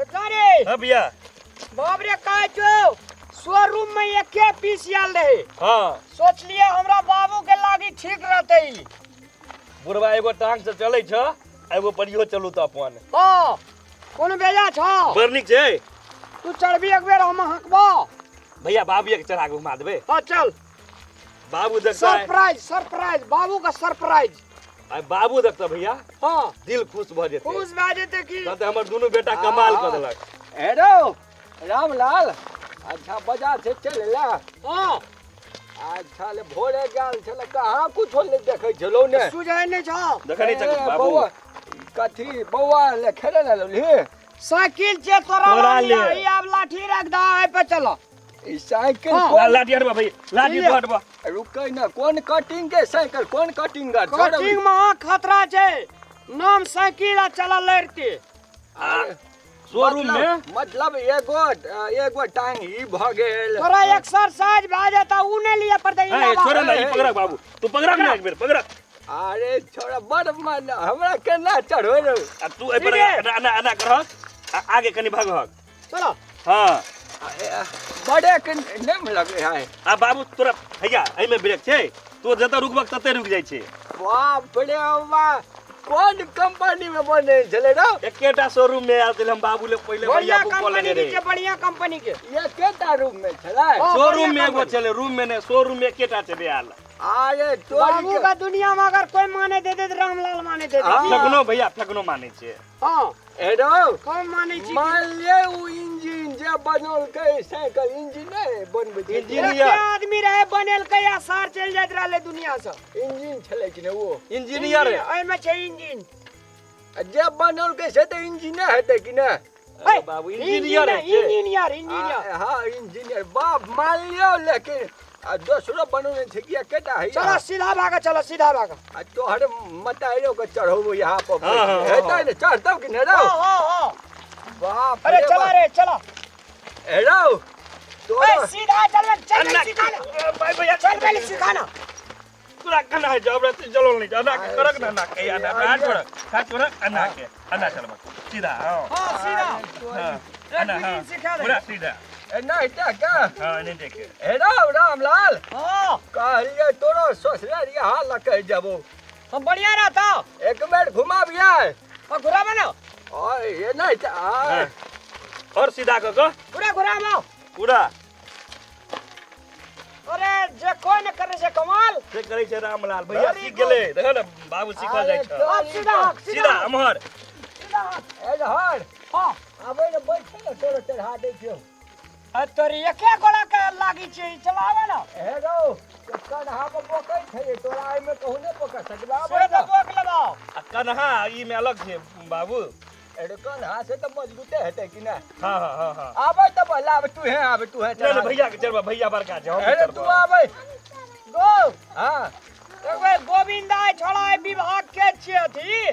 छोटका रे। हाँ भैया। बाप रे, कहै छौ शोरूम में एके पीस आयल रहे। हाँ। सोचलिए हमरा बाबू के लागी ठीक रहते ई। बुढ़वा एगो टांग से चलै छ, एगो परियो चलू तऽ अपन। हाँ, कोनो बेजा छौ? बड़ नीक छै। तू चढ़बी एक बेर, हम हकबो। भैया, बाबू के चढ़ा के घुमा देबै। हाँ, चल। बाबू देखता। सरप्राइज, सरप्राइज, बाबू का सरप्राइज। आइ बाबू देखता भैया। हाँ। दिल खुश भऽ जेतै। खुश भए जेतै की? कहतै हमर दुनू बेटा कमाल कऽ देलक। हेलो रामलाल, अच्छा बाजार से चल ला? हाँ। अच्छा, ले भोरे गेल छल, कहाँ कुछो ले देखै छलौ ने। सुझाय नहि छौ? देखै नहि छौ ए, बाबू। बौआ, कथी बौआ ले खेले ले लौली? साइकिल जे तोरा तोरा ले। ले। ई आब लाठी रख दह, एहि पे चल। ई साइकिल हाँ। कोन लाठी हटबा भैया, लाठी ले। हटबा। रुकै ना, कोन कटिंग के साइकिल, कोन कटिंग का? कटिंग में खतरा छै, नाम साइकिल आ चला लड़ते। शोरूम में मतलब एगो एगो टांग ई भ गेल। तोरा एक्सरसाइज भए जेता, उ नहि लिअ पड़तै। ए, छोड़ ना, ई पकड़ बाबू, तू पकड़ ना, एक बेर पकड़। अरे छोड़ा, बड़ मन हमरा केना चढ़ो रे। आ तू एहि पर एना एना एना करहक आ आगे कनि भगहक। चलो। हाँ। बड़े के नहि लगे है। आ बाबू तोरा भैया, एहिमे ब्रेक छै, तू जतऽ रुकबक तते रुकि जाइ छै। बाप रे बा, कोन कंपनी में बने छलै रे? एकेटा शोरूम में आयल छलै, हम बाबू ले पहिले बढ़िया भैया बुक कऽ कंपनी लेने के रहे। छै, बढ़िया कंपनी के। एकेटा रूम में छलै? हाँ, शोरूम बढ़िया में एगो कंपनी। छलै, रूम में नहि, शोरूम में एकेटा छलै आयल। अरे तोरी बाबू के का दुनिया में अगर कोई माने दे दे तो रामलाल माने दे दे। हाँ। फेकनो भैया, फेकनो मानै छै। हाँ। एरो कौन मानै छी? मान ले उ इंजिन जे बनौलकै साइकिल, इंजिन नहि बनबै छै। इंजीनियर। एके आदमी रहे बनेलकै आ सार चलि जाइत रहलै दुनिया से। इंजिन छलै कि नहि ओ? इंजीनियर। एहिमे छै इंजिन। आ जे बनौलकै से तऽ इंजिने हेतै कि नहि? अरे बाबू, इंजीनियर है छै। Engineer, engineer. हाँ, इंजीनियर बाप मान लियौ, लेकिन आ दोसरो बनौने छै कि एकेटा है? चलो सीधा भागा, चलो सीधा भागा। आ तोहर मताइरो के चढ़ौबो यहाँ पर। हाँ, हाँ, हाँ, हेतै ने, चढ़तौ कि नहि रौ? हाँ हाँ हाँ। बाप अरे रे चला बाप। रे, चला। ए रौ, ए, तोरा सीधा चल, चल अन्ना सिखाना। भाई भैया। चल पहले सिखाना। तोरा केना होइ छै? हमरा से चलल नहि छै। अन्ना के करक ने, अन्ना के, अन्ना के हाथ छोड़, हाथ छोड़, अन्ना के अन्ना चलबक सीधा। हाँ। हाँ, सीधा। हाँ, अन्ना, हाँ। एक सिखा दे। पूरा सीधा। ए, नहि देख। हाँ, नहीं देखे। ए रौ रामलाल। हाँ। कहलियै तोरो ससुराल यहाँ लऽ के जेबौ। हम बढ़िया रहता। एक बेर घुमाबियै। हाँ, घुराबे ना। ओए, ये नहि तऽ आय। हाँ। और सीधा कऽ कऽ। पूरा घुराबो। पूरा। अरे जे कोई न करे से कमाल से करै छै रामलाल भैया। Very सीख गेलै, देखो ने बाबू, सीखल जाइ छै। अब सीधा हक, सीधा सीधा। अमहर। सीधा हक। ए हर। हाँ। आबै ने, बैठ ने, तोरो चढ़ा दै छियौ। आ तोरी एके गोला के लागी छै, चलावे ना। हे रौ, तो कन्हा पर बोकै छै तोरा, एहिमे कहूँ नहि पकड़ सकबा। से आबै तो ने। बोक लगाओ। आ कन्हा ई में अलग छै बाबू। अरे कन्हा से तऽ मजबूते हेतै कि नहि? हाँ हाँ हाँ हाँ। आबै तऽ पहिले आबै, तू हे आबै, तू हे। नहीं नहीं, भैया के चढ़बा, भैया बड़का छै, हम अरे नहि तू चढ़बा। आबै। गो। हाँ। एक बेर गोविंदा छोड़ा विभाग के छियै अथी।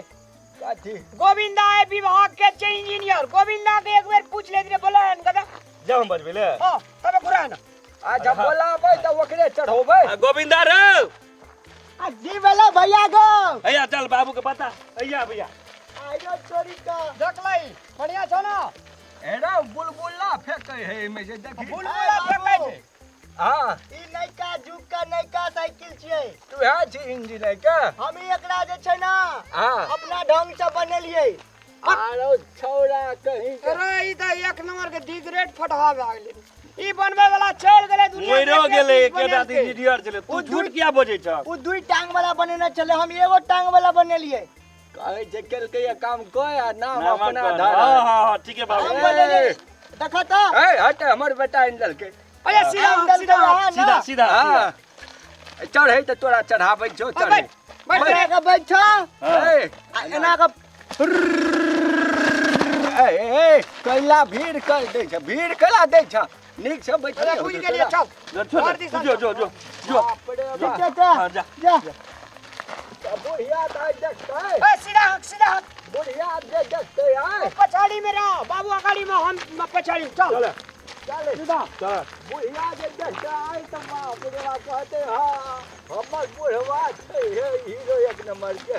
कथी? गोविंदा विभाग के छै इंजीनियर, गोविंदा के एक बेर पूछ लेत रे, बोले हन कदा। जाओ, हम बजबै ले। हां, तबे घुरा ना। अच्छा, बोलाबै तऽ ओकरे चढ़ौबै। आ, गोविंदा रे। आ जी वाला भैया गो। भैया चल, बाबू के पता भैया, भैया। आयो चोरी का। देख लई, बढ़िया छौ ना? हे रौ, बुलबुला फेकै है एहिमे से, देखी। बुलबुला फेकै छै? हाँ। ई नयका जुग का नयका साइकिल छियै। तू है छी इंजीनियर के? हम ई एकरा जे छै ना, हाँ, अपना ढंग से बनेलियै। आरो छौड़ा कहीं के। अरे ई तऽ एक नंबर के दी ग्रेड फटहा भए गेलै, ई बनबै वाला चलि गेलै दुनिया मरियो के गेलै। पीस एकेटा बनेलकै। इंजीनियर छलै, तू ओ झूठ किया बजै छ? ओ दुई टांग वाला बनेने छलै, हम एगो टांग वाला बनेलियै। कहै छै केलकै ये काम कय आ नाम नाम अपना कर। धर। हाँ हाँ हाँ, ठीक है बाबू। हम बनेलियै, देखा तऽ। ए हट, हमर बेटा आनि देलकै। अरे सीधा हम सीधा। देलकै सीधा सीधा। हाँ, चढ़ै तऽ तोरा चढ़ाबै छौ, हाँ, चढ़ै। बैठ बैठ। एना के बैठ। हाँ। ए। आ एना के। ए ए, कैला भीड़ कर दै छै, भीड़ कैला दै छै? नीक से बैठ। अरे बुझि गेलियै, चल। जो छोड़ घर दे, दिसन। जो जो जो जो। बाप रे बाप। जा जा। हाँ, जा। जा। तऽ बुढ़िया तऽ आइ देखतै। ए सीधा हक, सीधा हक। बुढ़िया जे देखतै आइ। पछाड़ी में रह बाबू, अगाड़ी में, हम पछाड़ी में, चल। चल। चल। सीधा। चल। बुढ़िया जे देखतै आइ तऽ बाप रे बाप, कहतै हँ, हमर बुढ़वा छै हे हीरो एक नंबर के।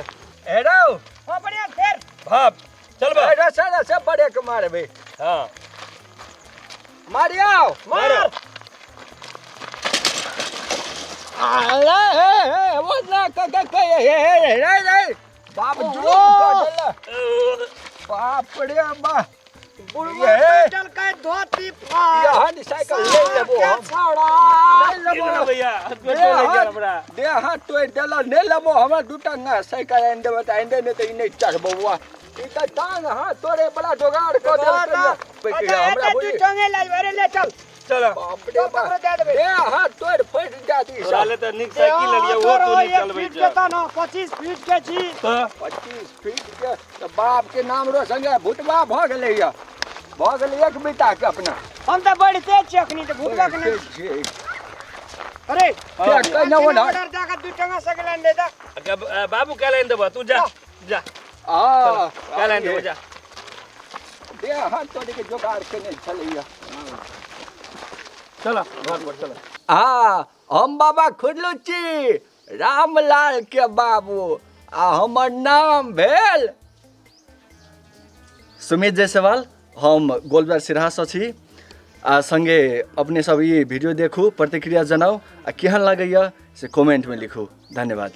हे रौ। हाँ, बढ़िया फेर। भाप। चलबा। रसे रसे ब्रेक मारबै। हां। मारियो। मार। अरे हे हे वो ना क क क हे हे रे रे बाप जुलुम कर देला। बाप रे बा। बुढ़वा ये। चल के धोती फाड़। यहन साइकिल ले लेबो हम। छौड़ा। नहीं लेबो। भैया दे हाथ, दे हाथ तोड़ि देला, नहि लेबो। हमरा दूटा ना साइकिल आनि देबै तऽ आनि दे, नहि तऽ ई नहि चढ़बौ। बौआ, ई तऽ टांग हाथ तोड़े बला जोगाड़ कऽ देलकै। अच्छा, हमरा एते बुझी दू टंगे ले जेबै, अरे ले चल। चल। बाप रे चल, बाप। ककरो दए देबै। दे हाथ तोड़ि फटि जायत ई तोरा सब। ले तऽ नीक साइकिल लेलियै, ओहो तू नहि चलबै फीट छ। के तऽ न 25 फीट के छी। तऽ 25 फीट के तऽ बाप के नाम रोशन है, भुटबा भऽ गेलैया, भऽ गेलै एक बीता के अपना। हम तऽ बढ़िते छी अखनी तऽ भुटबा के नहि। छियै। अरे के कहिना ओना। ऑर्डर जाके दू टंगा साइकिल आनि दे तऽ। बाबू काल्हि आनि देबह, तू जा जा। आ काल्हि आनि देबह, जा। दे हाथ तोड़ि के जोगाड़ केने छलैया। चल घर पर चल। हाँ, हम बाबा खुदलू छी रामलाल के बाबू आ हमर नाम भेल सुमित जायसवाल। हम गोलबार सिरहासँ छी आ संगे अपने सब ई वीडियो देखू, प्रतिक्रिया जनाउ आ केहन लागैया से कमेंटमे लिखू। धन्यवाद।